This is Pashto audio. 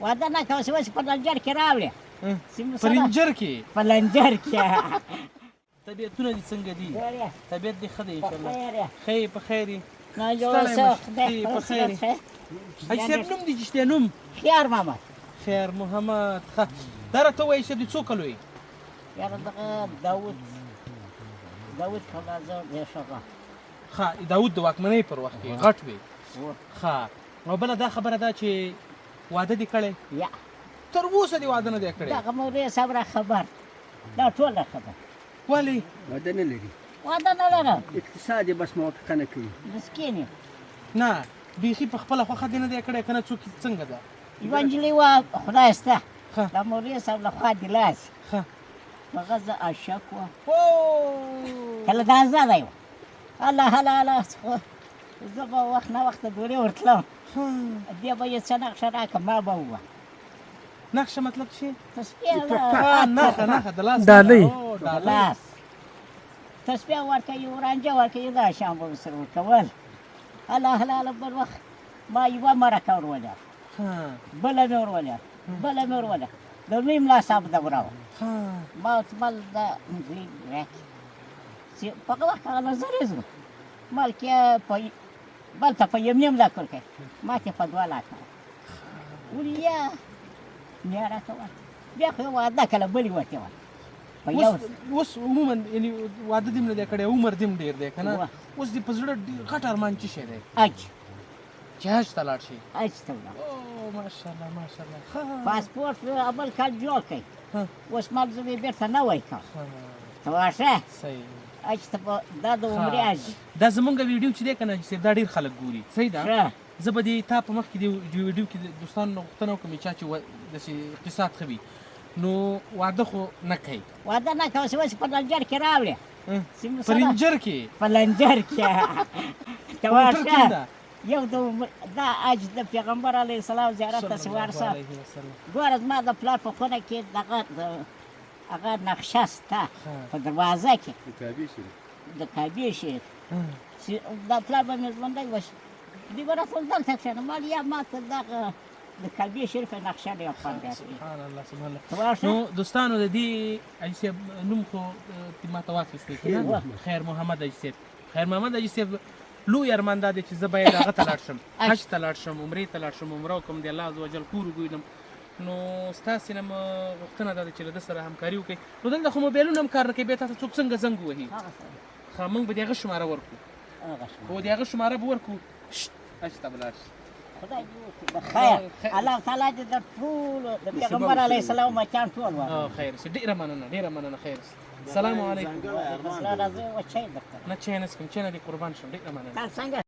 واده نه کوه چې اوس په لنجر کې راوړې. په لنجر کې؟ په لنجر کې. طبیعتونه دې څنګه دي؟ طبیعت دې ښه دی انشاءالله. ښه یې، په خیر یې؟ نه جوړ شه، خدای په خیر یې. حاجي صاحب نوم دې چې دی نوم؟ خیر محمد. خیر محمد، ښه. دا راته ووایه چې د څو کلو یې؟ یاره دغه داود کله زه ډېر ښه. ښه، داود د واکمنۍ پر وخت کې غټ وي. ښه، او بله دا خبره ده چې واده دې کړی؟ یا. تر اوسه دې واده نه دی کړی؟ دغه مولوي صاحب را خبر، دا ټول را خبر. ولې؟ واده نه لري. واده نه لرم. اقتصاد یې بس موافقه نه کوي. مسکین یم. نه، بیخي په خپله خوښه دې نه دی کړی که نه څوک څنګه ده؟ یوه نجلۍ وه، خدای شته، د مولوي صاحب له خوا دې لاس. هغه زه عاشق وم. کله دا زده وه. هله هله هله، زه به وخت نه وخته دورې ورتلم. دې به یې څه نقشه راکړه، ما به ووه. نقشه مطلب څه؟ تسبیح. نښه، نښه د لاس. ډالۍ. د لاس تسبیح ورکوي، ورانجه ورکوي، دا شیان به ورسره ورکول. هله هله هله، بل وخت ما یوه مرکه وروله، بله مې وروله، بله مې وروله. د لوی ملا صاحب دوره وه. ما ورته مل دا نجلۍ راکړي چې په هغه وخت هغه نظریز و، مال کې په بل ته په یو نیم لک ورکوي، ما ته په 2 لاکه ولیا بیا راته ورکړه. بیا خو یې واده کله بلې وتې وه. اوس عموما یعنی واده دې هم نه دی کړی، عمر دې هم ډېر دی که نه؟ اوس دې په زړه غټ ارمان څه شی دی؟ حج. چې حج ته لاړ شې؟ حج ته ولاړ. ماشاءالله ماشاءالله. پاسپورټ اول کال جوړ کړئ، اوس مال زه مې بېرته نه وای کړ. ته واښه صحیح. حج ته دا د عمرې حج. دا زمونږ ویډیو چې دی که نه حاجي صاحب، دا ډېر خلک ګوري، صحیح ده؟ زه به دې تا په مخ کې دې ویډیو کې دوستانو نه غوښتنه وکړم چا چې داسې اقتصاد ښه وي، نو واده خو نه کوي. واده نه کوه چې اوس په لنجر کې راوړې. په لنجر کې؟ په لنجر کې. ته واښه یو د دا حج د پیغمبر علیه السلام زیارت ته چې ورشه، ګوره زما د پلار په خونه کې دغه هغه نقشه سته په دروازه کې، د کعبې شریف، چې دا پلار به مې ژوندی وشي، دوی به راته دلته کښېنه. مال یا ما ته دغه د کعبې شریف نقشه ډېر خوند راکوي. سبحان الله سبحان الله. نو دوستانو د دې حاجي صاحب نوم خو ما ته واخیستی که نه؟ خیر محمد حاجي صاحب. خیر محمد حاجي صاحب لوی ارمان دا دی چې زه باید هغه ته لاړ شم، حج ته لاړ شم، عمرې ته لاړ شم، عمره وکړم، د الله عز وجل کور وګورم. نو ستاسې نه مو غوښتنه دا ده چې له ده سره همکاري وکړئ. نو دلته خو موبایلونه هم کار نه کوي، بیا تا ته څوک څنګه زنګ ووهي؟ ښه، موږ به د هغه شماره ورکړو. خو د هغه شماره به ورکړو، حج ته به لاړ شي. خدای دې وکړي بخیر، الله تعالی دې د ټولو د پیغمبر علیه السلام امتیان ټول ورکړي. خیر شي، ډېره مننه، ډېره مننه، خیر شي. سلام علیکم. راځئ، چای درته. نه، چای نه څښم، چای نه دې قربان شم. ډېره مننه. څنګه؟